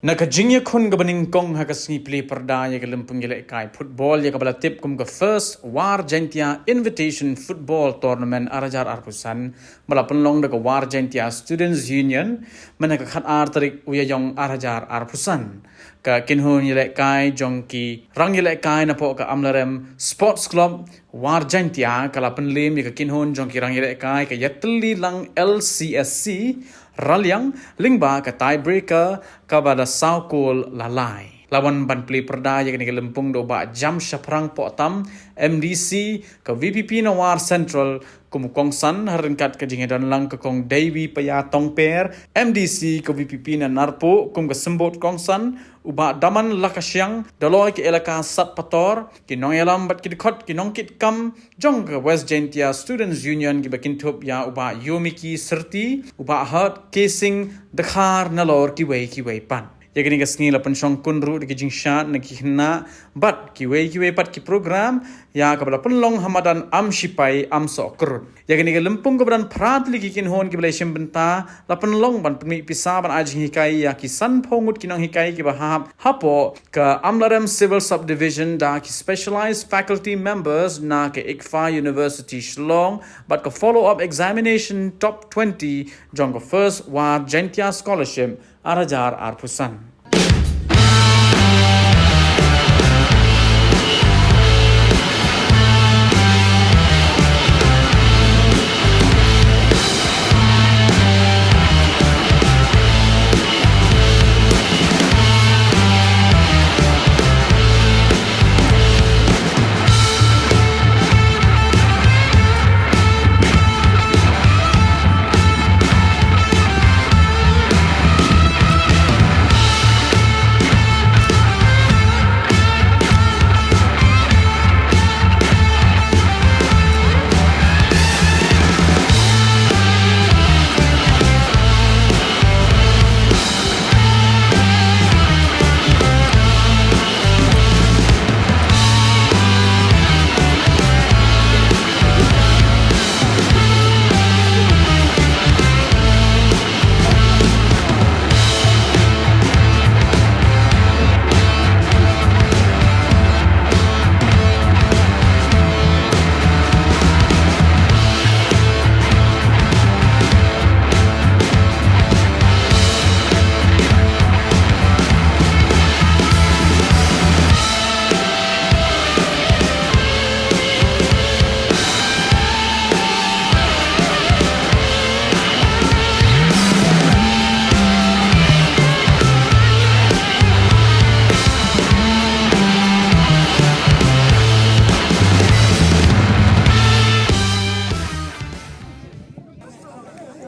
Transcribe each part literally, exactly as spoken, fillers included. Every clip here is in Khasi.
Na ka jingïakhun kaba nyngkong ha ka sngi plie pyrda ïa ka lympung ïalehkai football ïa kaba la tip kum ka First War Jaintia Invitation Football Tournament ar hajar arphew san ba la pynlong da ka War Jaintia Students Union mynta ka khatar tarik u Ïaïong ar hajar arphew san. Ka kynhun ïalehkai jong ki rang ïalehkai napoh ka Amlarem Sports Club War Jaintia ka la pynliem ïa ka kynhun jong ki rang ïalehkai ka Ïatylli Lang L C S C Raliang lyngba ka tiebreaker kaba da saw kol la lai. La wan ban plie pyrda ïa kane ka lympung da u Bah Jam Shaphrang Pohtam, M D C ka V P P na War Central, kum u kongsan ha ryngkat ka jingïadon lang ka Kong Deiwi Paya Tongper, M D C ka V P P na Narpuh, kum ka symbud kongsan, u Bah Daman Lakashiang, Daloi ka Elaka Satpator, ki nongïalam bad ki dkhot ki nongkitkam jong ka West Jaintia Students Union kiba kynthup ïa u Bah Yomiki Syrti, u Bah Hart Kesing Dkhar nalor kiwei kiwei pat. Ïa kane ka sngi la pynshong kun ruh da ki jingshad na ki khynnah bad kiwei kiwei pat ki program ïa kaba la pynlong ha madan Am Shipai Am Sohkrut. Ïa kane ka lympung kaba don phra tylli ki kynhun kiba la shim bynta la pynlong ban pynmih pisa ban ai jinghikai ïa ki sanphew ngut ki nonghikai kiba hap hapoh ka Amlarem Civil Subdivision da ki specialized faculty members na ka ICFAI University Shillong bad ka follow up examination top twenty jong ka First War Jaintia Scholarship ar hajar arphew san.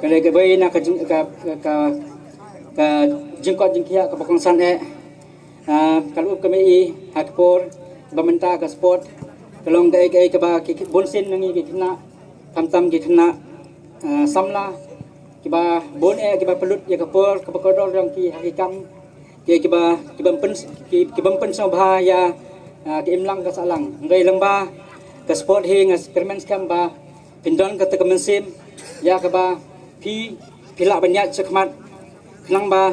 Ka dei kawei na ka jing, ka, ka, ka, ka jingkot jingkhiah kaba kongsan eh. Ah, ka lum ka mih ha ka por ba mynta ka sport ka long kaei kaei kaba ki, ki bun sien na ngi ki khynnah, khamtam ki khynnah, ah, samla kiba bun eh kiba pynlut ïa ka por kaba kordor jong ki ha ki kam, ki, kiba, kiba pyn, ki, kiba pynsngewbha ïa, ah, ka imlang ka sahlang. Hynrei lyngba ka sport hi nga kyrmen skhem ba phin don kata ka mynsiem ïa kaba phi, phi lah ban ïaid shakhmat khnang ba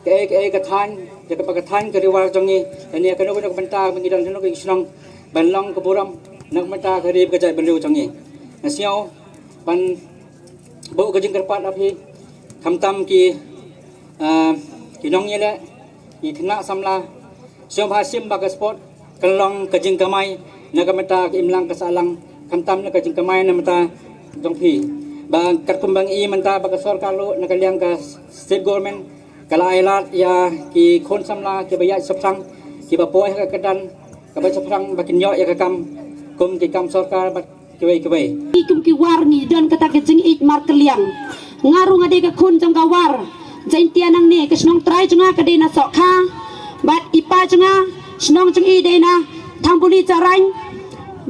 kaei kaei ka thaiñ, ïa kaba ka thaiñ ka ri War jong ngi, lane ïa kano kano ka bynta ba ngi don, kano ka shnong, ban long ka burom na ka bynta ka ri bad ka jaitbynriew jong ngi. Nga sngew ban buh ka jingkyrpad ha phi, khamtam ki, ah, ki nongïaleh, ki khynnah samla, sngewbha shim ba ka sport kan long ka jingkamai na ka bynta ka imlang ka sahlang, khamtam na ka jingkamai na ka bynta jong phi. Ba katkum ba ngi i mynta ba ka sorkar ruh na ka liang ka state government ka la ai lad ïa ki khun samla kiba ïaid shaphrang, kiba poi ha ka kyrdan kaba shaphrang ba kin ïoh ïa ka kam kum ki kam sorkar bad kiwei kiwei. Ngi kum ki War ngi don kata ka jingïeit markylliang. Nga ruh nga dei ka khun jong ka War Jaintia nangne, ka shnong trai jong nga ka dei na Sohkha, bad i pa jong nga shnong jong i dei na Thangbuli Jarain.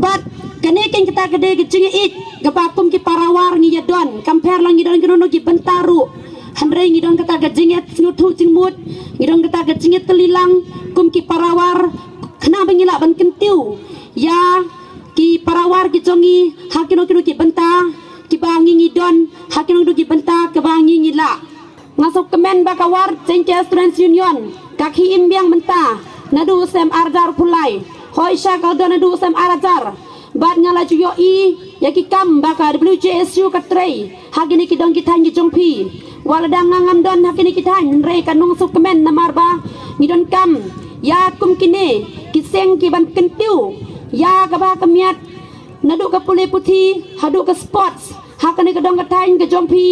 Bad kane keiñ kata ka dei ka jingïeit kaba kum ki para War ngi ïa don, kam pher la ngi don kino kino ki bynta ruh, hynrei ngi don kata ka jingïasngewthuh jingmut, ngi don kata ka jingïatylli lang kum ki para War, khnang ba ngi lah ban kyntiew ïa ki para War ki jong ngi ha kino kino ki bynta kiba ngi ngi don, ha kino kino ki bynta kiba ngi ngi lah. Nga sngewkmen ba ka War Jaintia Students Union Ka khie im biang mynta naduh u snem ar hajar arphew lai, hoi sha ka don naduh u snem ar hajar. Bad nga la ju ïohi ïa ki kam ba ka W J S U ka trei ha kine ki dong ki thaiñ ki jong phi. Wat la dang nga ngam don ha kine ki thaiñ, hynrei ka nong sngewkmen namar ba ngi donkam ïa kum kine ki seng ki ban kyntiew ïa kaba ka miat, naduh ka pule puthi haduh ka sports ha kane ka dong ka thaiñ ka jong phi,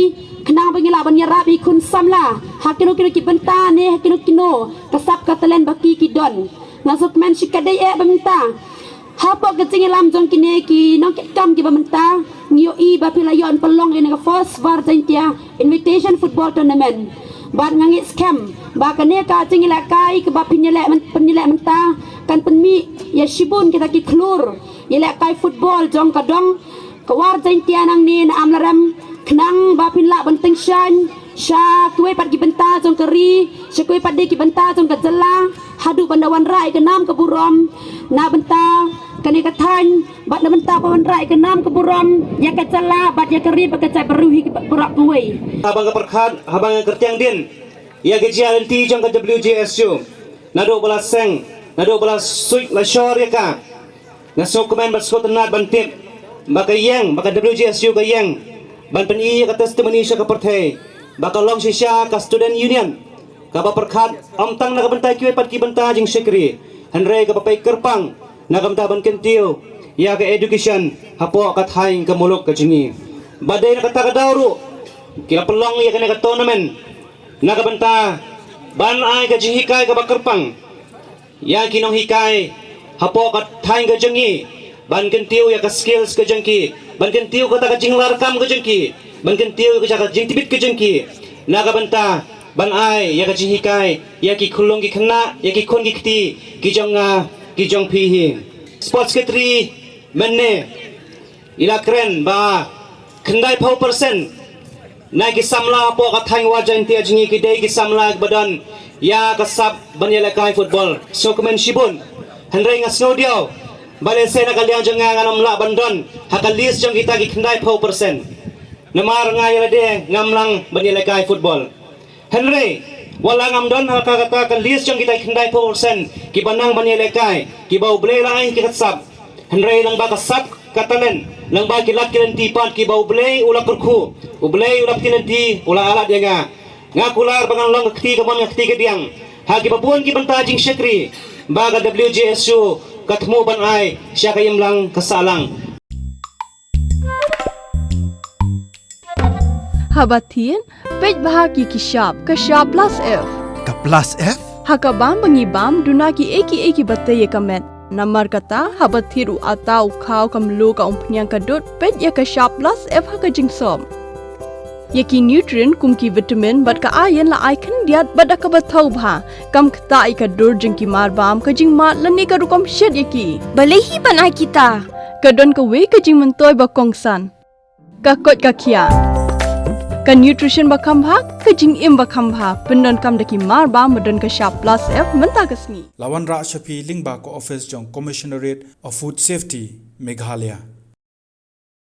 khnang ba ngi lah ban ïarap ïa ki khun samla ha kino kino ki bynta ne ha kino kino ka sap ka talent ba ki ki don. Nga sngewkmen shikatdei eh ba mynta hapoh ka jingïalam jong kine ki nongkitkam kiba mynta ngi ïohi ba phi la ïoh pynlong ïa ka First War Jaintia Invitation Football Tournament. Bad nga ngeit skhem ba kane ka jingïalehkai kaba phin ïaleh myn-, pynïaleh mynta kan pynmih ïa shibun kita ki khlur ïalehkai football jong ka dong ka War Jaintia nangne na Amlarem, khnang ba phin lah ban tyngshaiñ sha kiwei pat ki bynta jong ka ri, sha kiwei pat de ki bynta jong ka jylla, haduh ban da wanrah ïa ka nam ka burom na bynta kane ka thaiñ, bad na bynta ban wanrah ïa ka nam ka burom ïa ka jylla bad ïa ka ri bad ka jaitbynriew hi baroh kawei. Haba nga pyrkhat, haba nga kyrtiang dien ïa ka jingïaid lynti jong ka W J S U, naduh ba la seng, naduh ba la suit la shor ïa ka, nga sngewkmen bad sngewtynnat ban tip ba ka ïeng, ba ka W J S U ka ïeng ban pyni ïa ka testimony sha ka pyrthei ba ka long shisha ka student union kaba pyrkhat ym tang na ka bynta kiwei pat ki bynta jingshakri, hynrei kaba peit kyrpang na ka bynta ban kyntiew ïa ka education hapoh ka thaiñ ka muluk ka jong ngi. Bad dei na kata ka daw ruh ki la pynlong ïa kane ka tournament na ka bynta ban ai ka jinghikai kaba kyrpang ïa ki nonghikai hapoh ka thaiñ ka jong ngi, ban kyntiew ïa ka skills ka jong ki, ban kyntiew kata ka jinglarkam ka jong ki, ban kyntiew ïa ka jingtbit ka jong ki, na ka bynta ban ai ïa ka jinghikai ïa ki khunlung ki khynnah, ïa ki khun ki kti ki jong nga, ki jong phi hi. Sports Secretary mynne i la kren ba khyndai phew percent na ki samla hapoh ka thaiñ War Jaintia jong ngi ki dei ki samla ba don ïa ka sap ban ïalehkai football. Sngewkmen shibun. Hynrei nga sngew diaw ba lehse na ka liang jong nga ngan ym lah ban don ha ka list jong kita ki khyndai phew percent. Namar nga ïa lade ngam lang ban ïalehkai football. Hynrei wat la ngam don ha ka, kata ka list jong kita ki khyndai phew percent kiba nang ban ïalehkai, kiba U Blei la ai ki ka sap. Hynrei lyngba ka sap ka talent, lyngba ki lad ki lynti pat kiba U Blei u la kyrkhu, U Blei u la kti lynti, u la ailad ïa nga. Nga kular ba ngan long ka kti kamon ka kti kadiang ha kiba bun ki bynta jingshakri ba ka W J S U ka thmu ban ai sha ka imlang ka sahlang. Haba thied, peit bha ki ki shap, ka shap plus F. Ka plus F? Ha ka bam ba ngi bam, duna ki ei ki ei kiba tei ïa ka met. Namar kata, haba thied u atta, u khaw, ka mluh, ka umphniang, ka dud, peit ïa ka shap plus F ha ka jingsop. Ïa ki nutrient kum ki vitamin bad ka iron la ai khyndiat bad da kaba thaw bha. Kam ktah ïa ka dur jong ki mar bam, ka jingmad lane ka rukom shet ïa ki. Balei hi ban ai kita? Ka don kawei ka jingmyntoi ba kongsan. Ka koit ka khiah. Ka nutrition ba kham bha, ka jingim ba kham bha. Pyndonkam da ki mar bam ba don ka shap plus F mynta ka sngi. La wanrah sha phi lyngba ka office jong Commissionerate of Food Safety, Meghalaya.